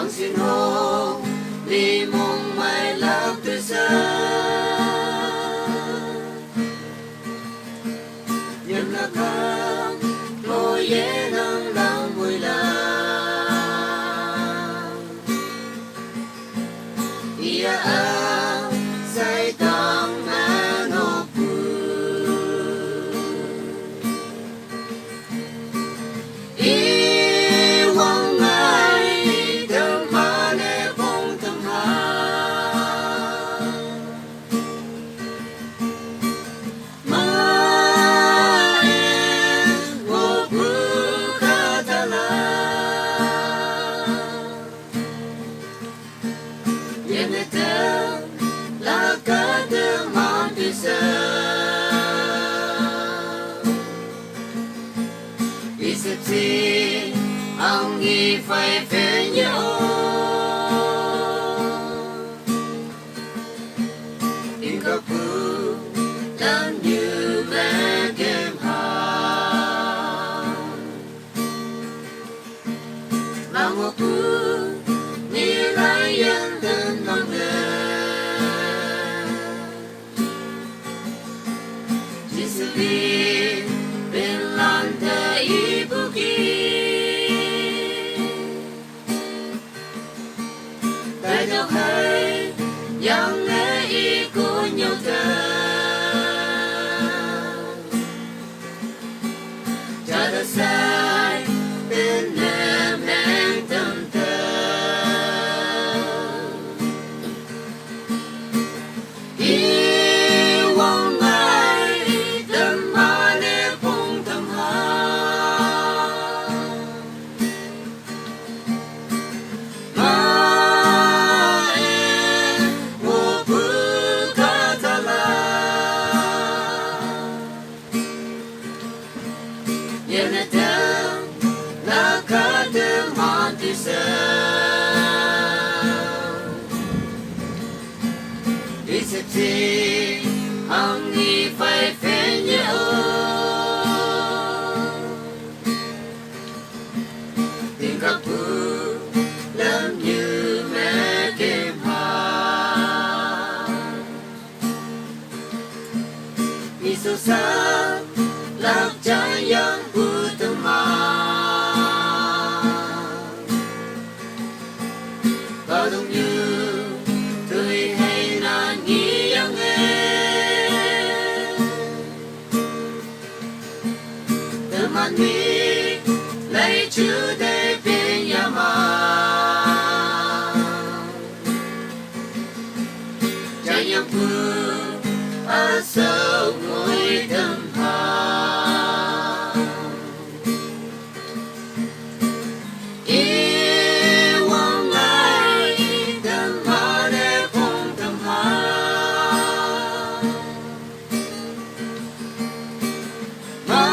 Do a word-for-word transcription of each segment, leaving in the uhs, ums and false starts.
Sino li mong mai lak tu sa. Yam la kam mo ye nang lang mui la. Ia a sai tang ma no pu. I wang ngai tam ma ne pong tam ha. Ma e wo pu ka ta la. Yene te la ka te ma ti sa. Isip si ang i fai fe nye o. Inka pu lam nyu me kem ha. Mango pu ni lai yan den nong de. Jisuli bin lan de i buki. Dai dok hai yang ne i ku nyau de. Jada sai bin ne meng tam de. I wang ngai tam ma ne pong tam ha. Ma e wo pu ka ta la. Yene te la ka te ma ti sa. Isip si ang i fai fe nye o. Tingka pu lam nyu me kem ha. Isu sa lak jai yang pu teman. Padung nyu tui hei na ngi yang e. Teman mi lai chu dai pin ya ma. Jai yang pu a so mui tem ha. I wang ngai tem ha ne pong tem ha. Ma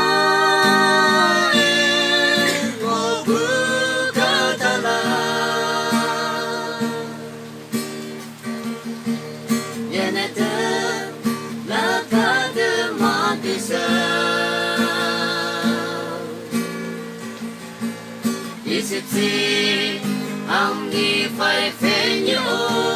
e wo pu ka ta la. Yene te la ka te ma ti sa. Isip si ang i fai fe nye o.